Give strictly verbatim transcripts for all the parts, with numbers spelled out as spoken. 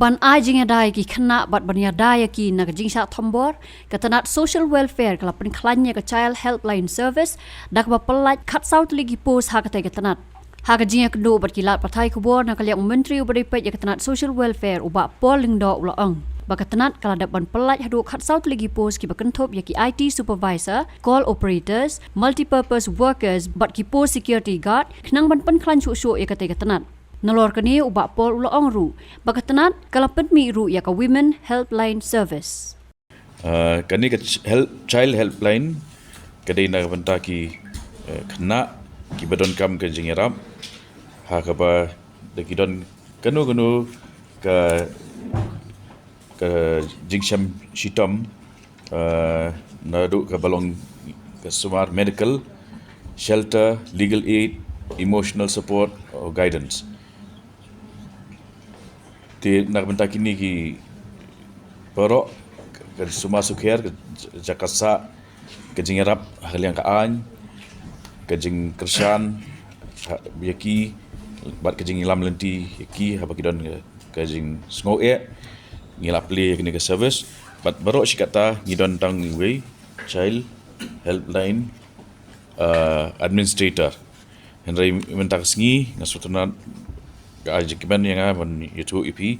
Ban ai jingïada ïa ki khynnah bad ban ïada ïa ki na ka jingshah thombor, ka tnat Social Welfare ka la pynkhlaiñ ïa ka Child Helpline Service da kaba pyllait khatsaw tylli ki post ha katei ka tnat. Ha ka jingïakynduh bad ki lad pathai khubor na ka liang u Myntri uba dei peit ïa ka tnat Social Welfare, u Bah Paul Lyngdoh, u la ong ba ka tnat ka la dep ban pyllait haduh khatsaw tylli ki post kiba kynthup ïa ki I T supervisor, call operators, multipurpose workers bad ki post security guard, khnang ban pynkhlaiñ shuh shuh ïa katei ka tnat. Nalor kane, u Bah Paul u la ong ruh ba ka tnat ka la pynmih ruh ïa ka Women Helpline Service. Uh, kane ka ch- help, Child Helpline ka dei na ka bynta ki, uh, khynnah kiba donkam ka jingïarap, ha kaba da ki don kano kano ka, ka jingshem shitom, uh, naduh kaba long ka sumar medical, shelter, legal aid, emotional support or guidance. Te na ka bynta kine ki baroh, ka sumar sukher, ka jaka sah, ka jingïarap ha ka liang ka aiñ, ka jingkyrshan ha, ïa ki, bad ka jingïalam lynti ïa ki haba ki don ka, ka jingsngew eh, ngi la plie ïa kine ka service. Bad baroh shi katta ngi don tang iwei Child Helpline, uh, administrator. Hynrei mynta ka sngi nga sngewtynnat, ka ai jingkmen ïa nga ban ïathuh ïa phi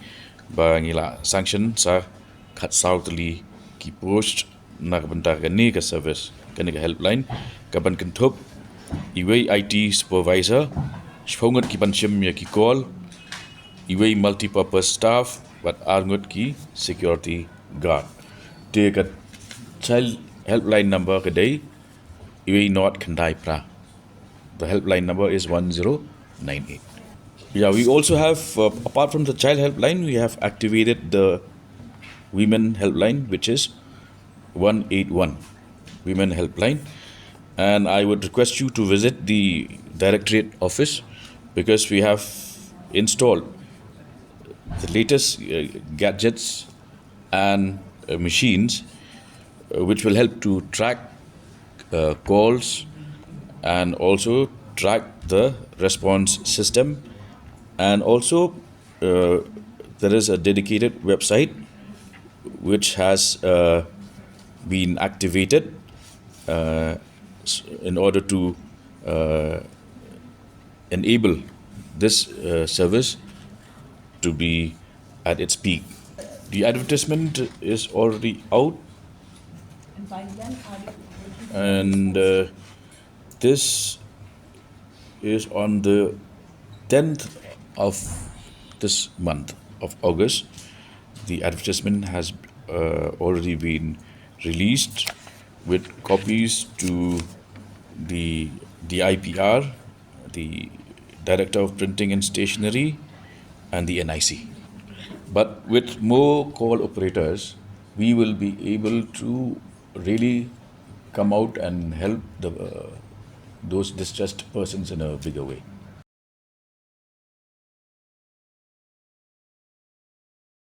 ba ngi la sanction sa khatsaw tylli ki post na ka bynta kane ka service, kane ka helpline, kaban kynthup iwei I T supervisor, shiphew ngut ki ban shim ïa ki call, iwei multipurpose staff, bad ar ngut ki security guard. Te ka Child Helpline number ka dei iwei nought khyndai phra. The helpline number is one zero nine eight. Yeah, we also have, uh, apart from the child helpline, we have activated the women helpline, which is one eight one, women helpline. And I would request you to visit the directorate office, because we have installed the latest, uh, gadgets and, uh, machines, uh, which will help to track, uh, calls and also track the response system. And also, uh, there is a dedicated website which has, uh, been activated, uh, s- in order to, uh, enable this, uh, service to be at its peak. The advertisement is already out, and, uh, this is on the tenth of this month of August. The advertisement has, uh, already been released with copies to the D I P R, the Director of Printing and Stationery, and the N I C. But with more call operators, we will be able to really come out and help the, uh, those distressed persons in a bigger way.